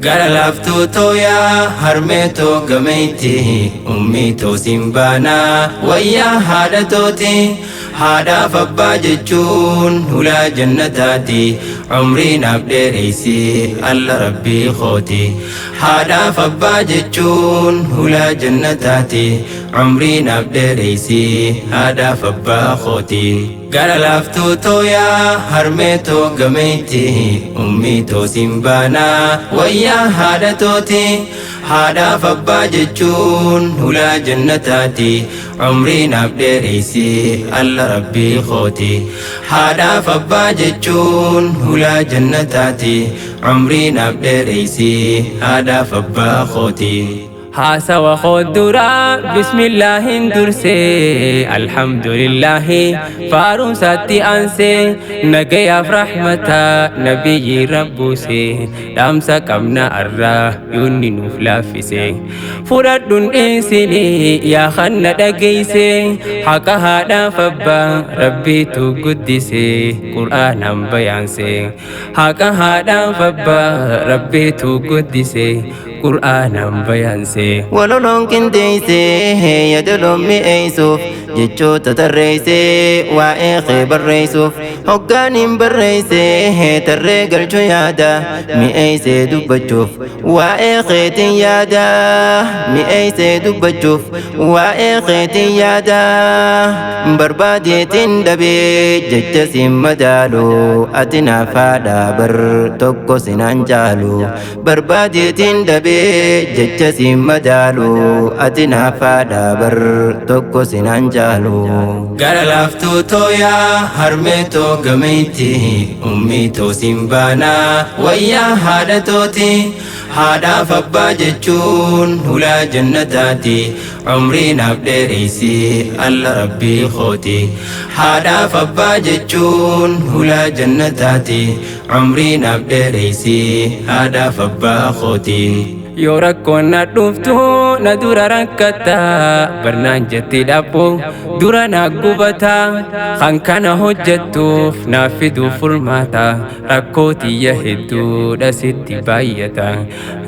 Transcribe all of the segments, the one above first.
Gara laaftuu tooyaa harmee too gameetti ummii too simbaanaa wayyaa haadha tooti. Haadhaaf abbaa jechuun hulaa jannataati, umrii naaf dheereysi alla rabbii kooti. Haadhaaf abbaa jechuun hulaa jannataati, umrii naaf dheereysi haadhaaf abbaa kooti. Gara laaftuu tooyaa harmee too gameetti ummii too simbaanaa wayyaa haadha tooti. Haadhaaf abbaa jechuun hulaa jannataati, umrii naaf dheereysi alla rabbii kooti. Haadhaaf abbaa jechuun hulaa jannataati, umrii naaf dheereysi haadhaaf abbaa kooti. Haasawa koo duraa bismillaahin dursee, alhamdulillaahi faarumsaatti aansee, nagayaaf rahmata nabiyyi rabbuuse, dhaamsa qabna arraa yoonni nuuf laaffise fudhadhun dhiisini yaa kanna dhageeyse. Haqa haadhaaf abbaa rabbiitu guddise, qur'aanaan bayaanse. Haqa haadhaaf abbaa rabbiitu guddise, qur'aanaan bayaanse. Waloloon qindeessee yaadaloon mi'eessuuf, jechoota tarreessee waa'ee kee barreessuuf, hoggaan hin barreessee tarree galchuu yaada, mi'eessee dubbachuuf waa'ee keetiin yaada, mi'eessee dubbachuuf waa'ee keetiin yaada. Barbaadeetiin dhabee jecha siin madaalu, ati naaf haadha bar tokko sinaan caalu. Barbaadeetiin dhabee jecha siin madaalu, ati naaf haadha bar tokko sinaan caalu. Gara laaftuu tooyaa harmee too gameetti ummii too simbaanaa wayyaa haadha tooti. Haadhaaf abbaa jechuun hulaa jannataati, umrii naaf dheereysi alla rabbii kooti. Haadhaaf abbaa jechuun hulaa jannataati, umrii naaf dheereysi haadhaaf abbaa kooti. Yoo rakkoon na dhuftu na dura rakkatta, barnaan jetti dhabbu dura na gubata. Kan kana hojjettuuf naaf fiduu furmaata, rakkoo tiyya hedduudha sitti baay'ata.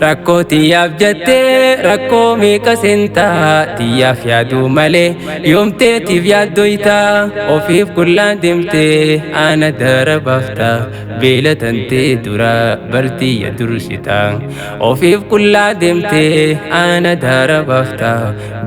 Rakkoo tiyyaaf jettee rakkoo meeqa seenta, tiyyaaf yaaduu malee yoomteetiif yaaddoyta. Ofiif qullaan deemtee ana dara baafta, beela tantee dura bartiyya dursita. Ofiif qullaa deemtee ana dara baafta,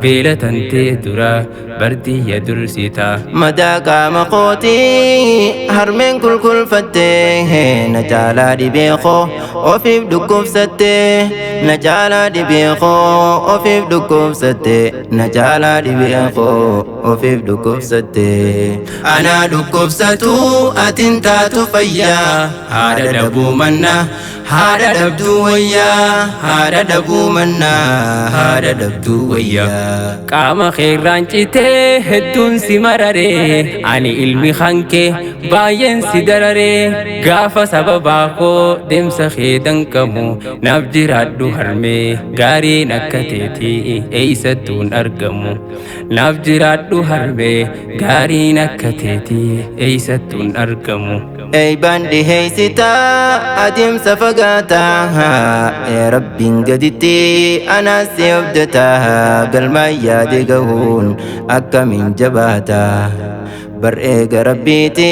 beela tantee dura bartiyya dursita. Madaa qaama kootii harmeen kulkulfattee, na caalaa dhibee koo ofiif dhukkubsattee, na caalaa dhibee koo ofiif dhukkubsattee, na caalaa dhibee koo ofiif dhukkubsattee. Anaa dhukkubsatu atin taatu fayyaa, haadha dhabuu mannaa haadha dhabduu wayyaa, haadha dhabuu mannaa haadha dhabduu wayyaa. Qaama keerraan citee hedduun si mararee, ani ilmi hankee baay'een si dararee, gaafa sababaa koo deemsa kee danqamu, naaf jiraadhu harmee, gaariin akka teetii eeysattuun argamu. Naaf jiraadhu harmee, gaariin akka teetii eeysattuun argamu. Eeybaan dhiheessitaa adeemsa fagaataa, ee rabbiin gaditti anaas si abdataa, galmaan yaade gahuun akkamiin jabaataa. Bar eega rabbiiti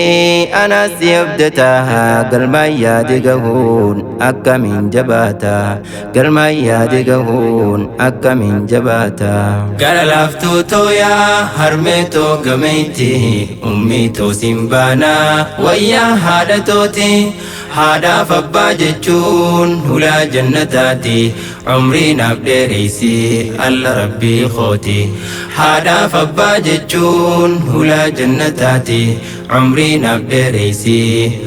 anaas si abdataa, galmaan yaade gahuun akkamiin jabaataa, galmaan yaade gahuun akkamiin jabaataa. Gara laaftuu tooyaa harmee too gameetti ummii too simbaanaa wayyaa haadha tooti. Haadhaaf abbaa jechuun hulaa jannataati, umrii naaf dheereysi alla rabbii kooti. Haadhaaf abbaa jechuun hulaa jannataati, umrii naaf dheereysi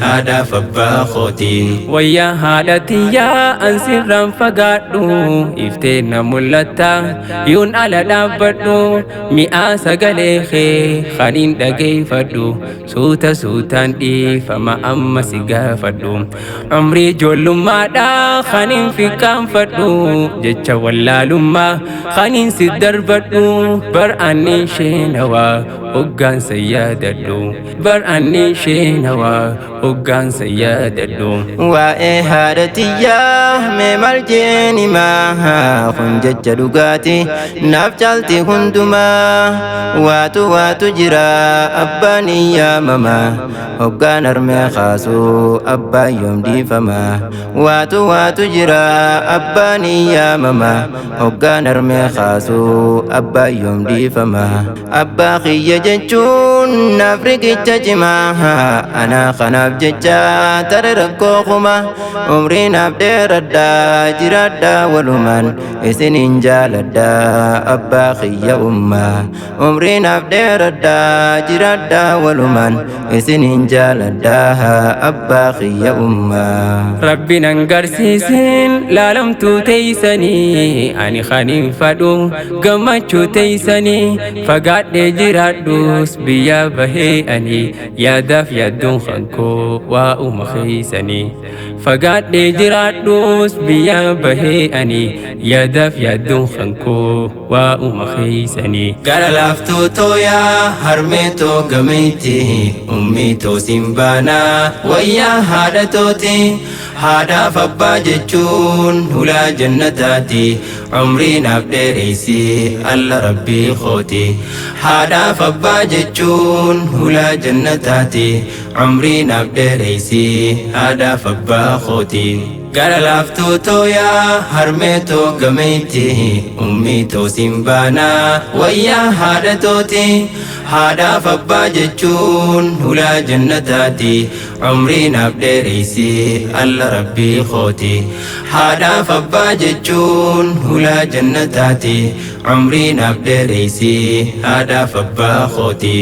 haadhaaf abbaa kooti. Wayyaa haadha tiyyaa an sirraan fagaadhu, iftee na mul'atta yoon ala dhaabbadhu. Mi'aa sagalee kee kaniin dhageeffadhu, suuta suutaan dhiifama amma si gaafadhu. Umrii ijoollummaadhaa kaniin fiqqaanfadhu, jecha wallaalummaa kaniin si darbadhu. Bar anni isheenawaa hoggaansa yaadadhu. Bar anni sheenawaa hoggaansa yaadadhu. Waa'ee haadha tiyyaa mee maal jeen himaa? Kun jecha dhugaati, naaf caalti hundumaa. Waatu waatu jira, abbaan hin yaamama. Hoggaan harmee kaasuu abbaan yoom dhiifama? Waatu waatu jira, abbaan hin yaamama. Hoggaan harmee kaasuu abbaan yoom dhiifama? Abbaa kiyya jechuun naaf riqicha cimaa. Anaa kanaaf jecha tare rakkoo kuma. Umrii naaf dheeradhaa, jiraadhaa walumaan. Isinin jaaladhaa, abbaa kiyya, ummaa. Umrii naaf dheeradhaa, jiraadhaa walumaan. Isinin jaaladhaa, abbaa kiyya, ummaa. Rabbi nan garsiisin laalamtuu teeysanii, ani kanin fadhu gammachuu teeysanii. Fagaadhee jiraadhus biyya bahee ani yaadaaf yaadduun kankoo waa'uma keeysanii. Fagaadhee jiraadhus biyya bahee ani yaadaaf yaadduun kankoo waa'uma keeysanii. Gara laaftuu tooyaa, harmee too gameetti, ummii too simbaanaa, wayyaa haadha tooti. Haadhaaf abbaa jechuun hulaa jannataati. Umrii naaf dheereysi, alla rabbii kooti. Haadhaaf abbaa jechuun hulaa jannataati. Umrii naaf dheereysi, haadhaaf abbaa kooti. Gara laaftuu tooyaa, harmee too gameetti, ummii too simbaanaa, wayyaa haadha tooti. Haadhaaf abbaa jechuun hulaa jannataati. Umrii naaf dheereysi, alla rabbii kooti. Haadhaaf abbaa jechuun hulaa jannataati. Umrii naaf dheereysi, haadhaaf abbaa kooti.